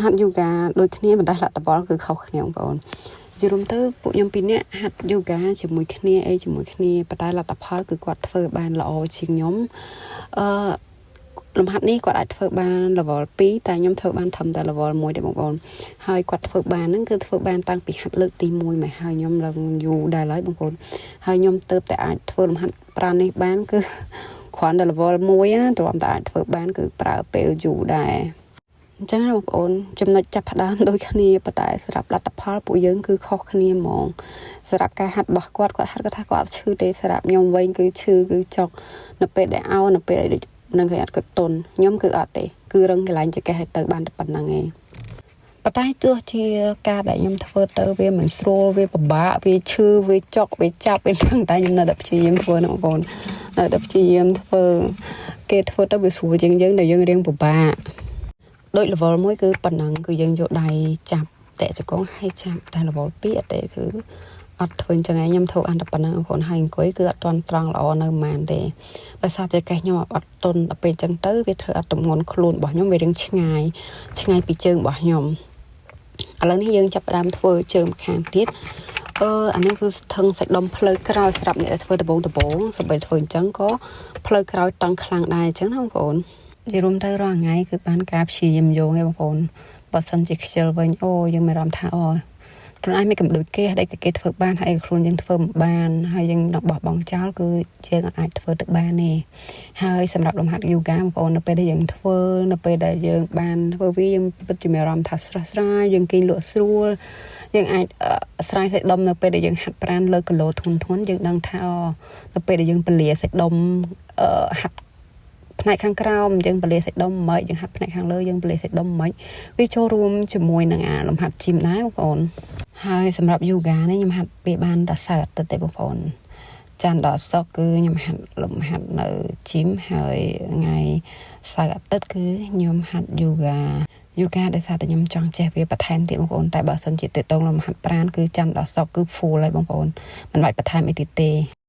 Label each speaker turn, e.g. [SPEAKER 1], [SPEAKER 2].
[SPEAKER 1] ហាត់យូហ្គាដូចគ្នាប៉ុន្តែលទ្ធផលគឺខុសគ្នាបងប្អូនជារួមទៅពួកខ្ញុំពីរនាក់ហាត់យូហ្គាជាមួយគ្នាអីជាមួយគ្នាប៉ុន្តែលទ្ធផលគឺគាត់ធ្វើបានល្អជាងខ្ញុំអឺលំហាត់នេះគាត់អាចធ្វើបាន level 2តែខ្ញុំធ្វើបានត្រឹមតែ level 1ទេបងប្អូនហើយគាត់ធ្វើបានហ្នឹងគឺធ្វើបានតាំងពីហាត់លើកទី1មកហើយខ្ញុំឡើងយូរដែរហើយបងប្អូនហើយខ្ញុំទៅតែអាចធ្វើលំហាត់ប្រាណនេះបានគឺគ្រាន់តែ level 1ណាទ្រាំតែអាចធ្វើបានគឺប្រើពេលយូរដែរអញ្ចឹងណាបងប្អូនចំណុចចាប់ផ្ដើមដូចគ្នាប៉ុន្តែសម្រាប់លទ្ធផលពួកយើងគឺខុសគ្នាហ្មងសម្រាប់ការហាត់របស់គាត់គាត់ហាត់គាត់ថាគាត់អត់ឈឺទេសម្រាប់ខ្ញុំវិញគឺឈឺគឺចុកនៅពេលដែលអោនៅពេលដែលដូចនឹងគេអត់គាត់ទន់ខ្ញុំគឺអត់ទេគឺរឹងកន្លែងចកេះឲ្យទៅបានតែប៉ុណ្្នឹងឯងប៉ុន្តែទោះជាការដែលខ្ញុំធ្វើទៅវាមិនស្រួលវាពិបាកវាឈឺវាចុកវាចាប់វាទាំងតែខ្ញុំនៅតែព្យាយាមធ្វើណាបងប្អូននៅតែព្យាយាមធ្វើគេធ្វើទៅវាស្រួលជាងយើងដែលយើងរៀងពិបាកដូច level 1គឺប៉ុណ្ណឹងគឺយើងយកដៃចាប់តាក់ជង្គង់ហើយចាប់តែ level 2អត់ទេគឺអត់ធ្វើអញ្ចឹងឯងខ្ញុំធ្វើអានតែប៉ុណ្ណឹងបងប្អូនហើយអង្គុយគឺអត់ទាន់ត្រង់ល្អនៅប៉ុន្មានទេដោយសារតែកេះខ្ញុំអត់ទន់ដល់ពេលអញ្ចឹងទៅវាធ្វើអត់ទម្ងន់ខ្លួនរបស់ខ្ញុំវារៀងឆ្ងាយឆ្ងាយពីជើងរបស់ខ្ញុំឥឡូវនេះយើងចាប់ផ្ដើមធ្វើជើងម្ខាងទៀតអឺអានេះគឺស្ថឹងសាច់ដុំផ្លូវក្រោយស្រាប់អ្នកដែលធ្វើដបងដបងសម្បីធ្វើអញ្ចឹងក៏ផ្លូវក្រោយតឹងខ្លាំងដែរអញ្ចឹងណាបងប្អូននិយាយរួមទៅរាល់ថ្ងៃគឺបានការព្យាយាមយោងឯងបងប្អូនបើសិនជាខ្ជិលវិញអូយើងមានអារម្មណ៍ថាអូខ្លួនឯងមិនកំដូចគេដែលគេធ្វើបានហើយខ្លួនយើងធ្វើមិនបានហើយយើងដល់បោះបង់ចោលគឺយើងអាចធ្វើទៅបានទេហើយសម្រាប់លំហាត់យូហ្គាបងប្អូននៅពេលដែលយើងធ្វើនៅពេលដែលយើងបានធ្វើវាយើងពិតជាមានអារម្មណ៍ថាស្រស់ស្រាយយើងគេងលក់ស្រួលយើងអាចស្រាយសាច់ដុំនៅពេលដែលយើងហាត់ប្រាណលើគីឡូធ្ងន់ធ្ងន់យើងដឹងថានៅពេលដែលយើងពលាសាច់ដុំហាត់ផ្នែកខាងក្រោមយើងពលាសាច់ដុំមិនយើងហាត់ផ្នែកខាងលើយើងពលាសាច់ដុំមិនវាចូលរួមជាមួយនឹងអាលំហាត់ gym ដែរបងប្អូនហើយសម្រាប់យូហ្គានេះខ្ញុំហាត់វាបានតែសៅរ៍អាទិត្យទេបងប្អូនច័ន្ទដល់សុក្រគឺខ្ញុំហាត់លំហាត់នៅ gym ហើយថ្ងៃសៅរ៍អាទិត្យគឺខ្ញុំហាត់យូហ្គាយូហ្គាដោយសារតែខ្ញុំចង់ចេះវាបន្ថែមទៀតបងប្អូនតែបើសិនជាតេតងលំហាត់ប្រាណគឺច័ន្ទដល់សុក្រគឺ full ហើយបងប្អូនមិនបាច់បន្ថែមអីទៀតទេ។